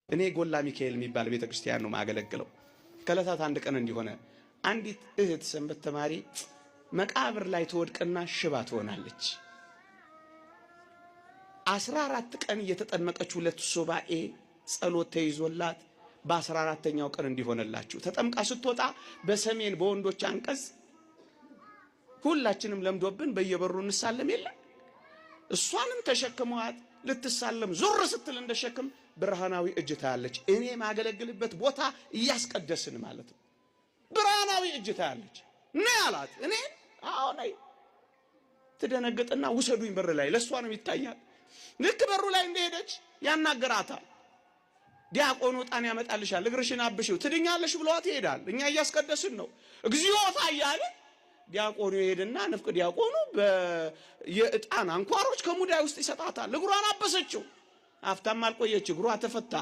እኔ ጎላ ሚካኤል የሚባል ቤተ ክርስቲያን ነው ማገለግለው። ከዕለታት አንድ ቀን እንዲሆነ አንዲት እህት ሰንበት ተማሪ መቃብር ላይ ትወድቅና ሽባ ትሆናለች። 14 ቀን እየተጠመቀች ሁለት ሱባኤ ጸሎት ተይዞላት በ14ኛው ቀን እንዲሆነላችሁ ተጠምቃ ስትወጣ በሰሜን በወንዶች አንቀጽ ሁላችንም ለምዶብን በየበሩ እንሳለም የለ እሷንም ተሸክመዋት ልትሳለም ዞር ስትል እንደሸክም ብርሃናዊ እጅ ታያለች። እኔ ማገለግልበት ቦታ እያስቀደስን ማለት ነው። ብርሃናዊ እጅ ታያለች። ነይ አላት። እኔ አዎ ነይ። ትደነግጥና ውሰዱኝ በር ላይ ለእሷ ነው ይታያል። ልክ በሩ ላይ እንደሄደች ያናገራታል። ዲያቆኑ ዕጣን ያመጣልሻል፣ እግርሽን አብሽው ትድኛለሽ ብሏት ይሄዳል። እኛ እያስቀደስን ነው። እግዚኦታ እያለ ዲያቆኑ ይሄድና ንፍቅ ዲያቆኑ የዕጣን አንኳሮች ከሙዳይ ውስጥ ይሰጣታል። እግሯን አበሰችው። አፍታም አልቆየች፣ እግሯ ተፈታ።